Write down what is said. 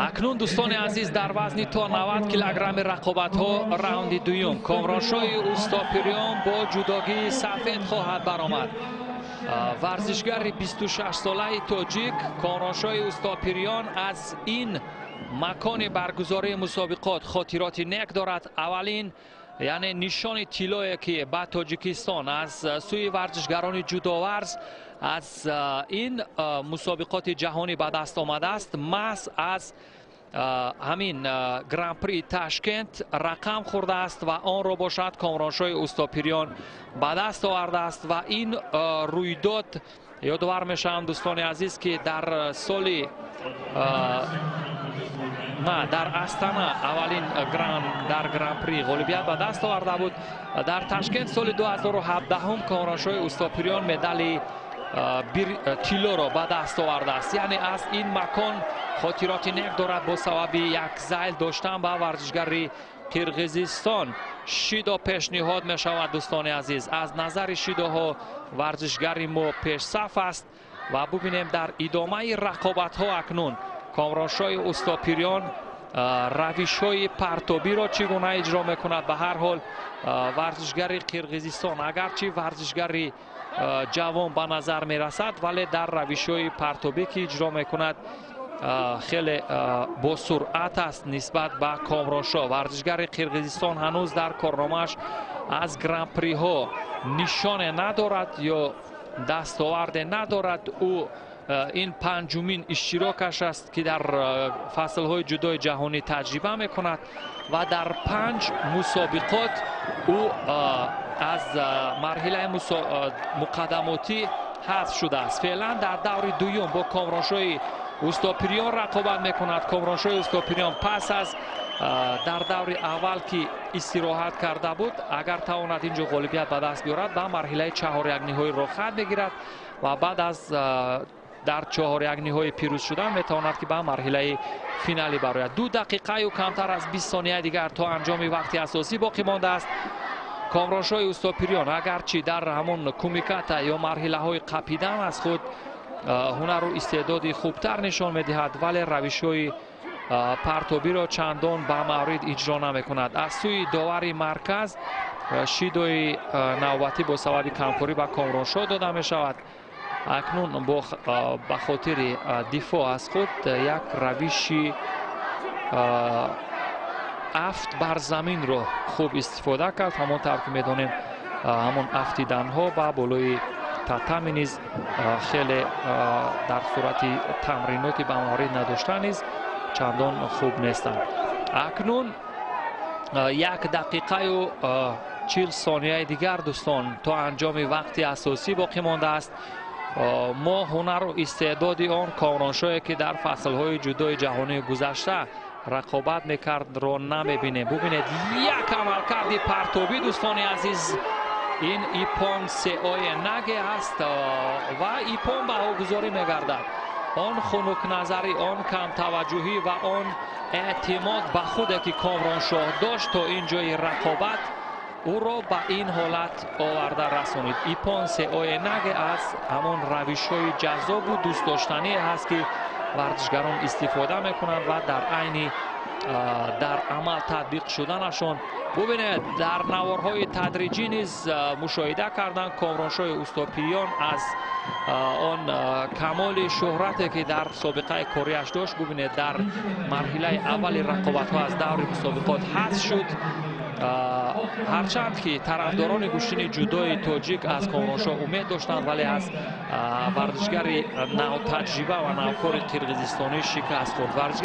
Акнун, дӯстони азиз, дар вазни то 90 килограмми рақобатҳо раунди дуюм. Комроншоҳи Устопириён бо ҷудогии сафед хоҳад баромад. Варзишгари 26-солаи тоҷик Комроншоҳи Устопириён аз ин макони баргузории мусобиқот хотироти нек дорад. Аввалин, яъне нишони тиллое, ки ба Тоҷикистон аз сӯи варзишгарони ҷудоварз аз ин мусобиқоти ҷаҳонӣ ба даст омадааст, маҳз аз ҳамин Гран-при Ташкент рақам хӯрдааст ва онро бошад Комроншоҳи Устопириён ба даст овардааст. Ва ин рӯйдод, ёдовар мешавам, дӯстони азиз, ки дар соли на дар Астана аввалин дар Гран-при ғолибият ба даст оварда буд. Дар Ташкент соли 2017 Комроншоҳи Устопириён медали тиллоро ба даст овардааст. Яъне аз ин макон хотироти нек дорад бо сабаби як зайл доштан ба варзишгари Қирғизистон. Шидо пешниҳод мешавад, дӯстони азиз. Аз назари шидоҳо варзишгари мо пешсаф аст ва бубинем дар идомаи рақобатҳо акнун Комроншоҳи Устопириён равишҳои партобиро чӣ гуна иҷро мекунад. Ба ҳар ҳол, варзишгари Қирғизистон агарчи варзишгари ҷавон ба назар мерасад, вале дар равишҳои партобӣ, ки иҷро мекунад, хеле босуръат аст нисбат ба Комроншоҳ. Варзишгари Қирғизистон ҳанӯз дар корномааш аз гран-приҳо нишоне надорад ё дастоварде надорад. Ӯ ин панҷумин иштирокаш аст, ки дар фаслҳои ҷудои ҷаҳонӣ таҷриба мекунад, ва дар панҷ мусобиқот ӯ аз марҳилаи муқаддамотӣ ҳазф шудааст. Феълан дар даври дуюм бо Комроншоҳи Устопириён рақобат мекунад. Комроншоҳи Устопириён пас аз дар даври аввал ки истироҳат карда буд, агар тавонад инҷо ғолибият ба даст биёрад, ба марҳилаи чаҳорякниҳоӣ роҳхат мегирад ва баъд аз дар чаҳорякниҳои пирӯз шудан метавонад, ки ба марҳилаи финалӣ барояд. 2 дақиқаю камтар аз 20 сонияи дигар то анҷоми вақти асосӣ боқӣ мондааст. Комроншоҳи Устопириён агарчи дар ҳамон кумиката ё марҳилаҳои қапидан аз худ ҳунару истеъдоди хубтар нишон медиҳад, вале равишҳои партобиро чандон ба маврид иҷро намекунад. Аз сӯи довари марказ шидои навбатӣ бо сабаби камкорӣ ба Комроншоҳ дода мешавад. Акнун ба хотири дифоъ аз худ як равиши афт бар заминро хуб истифода кард. Ҳамон тавр ки медонем, ҳамон афтиданҳо ба болои татами низ хеле дар сурати тамриноти ба маврид надоштан низ чандон хуб нестанд. Акнун 1 дақиқаю 40 сонияи дигар, дӯстон, то анҷоми вақти асосӣ боқӣ мондааст. Мо ҳунару истеъдоди он Комроншоҳе, ки дар фаслҳои ҷудои ҷаҳонии гузашта рақобат мекардро, намебинем. Бубинед, як амалкарди партобӣ, дӯстони азиз, ин иппон сеое наге аст ва иппон баҳогузорӣ мегардад. Он хунукназарӣ, он камтаваҷҷӯҳӣ ва он эътимод ба худе, ки Комроншоҳ дошт, то ин ҷои рақобат ӯро ба ин ҳолат оварда расонид. Иппон сеое наге аз ҳамон равишҳои ҷаззобу дӯстдоштание ҳаст, ки варзишгарон истифода мекунанд ва дар айни дар амал татбиқ шуданашон, бубинед, дар наворҳои тадриҷӣ низ мушоҳида карданд. Комроншоҳи Устопиён аз он камоли шӯҳрате, ки дар собиқаи кориаш дошт, бубинед, дар марҳилаи аввали рақобатҳо аз даври мусобиқот ҳазф шуд. Ҳарчанд ки тарафдорони гӯштини ҷудои тоҷик аз Комроншоҳ умед доштанд, вале аз варзишгари навтаҷриба ва навкори қирғизистонӣ шикаст хӯрд.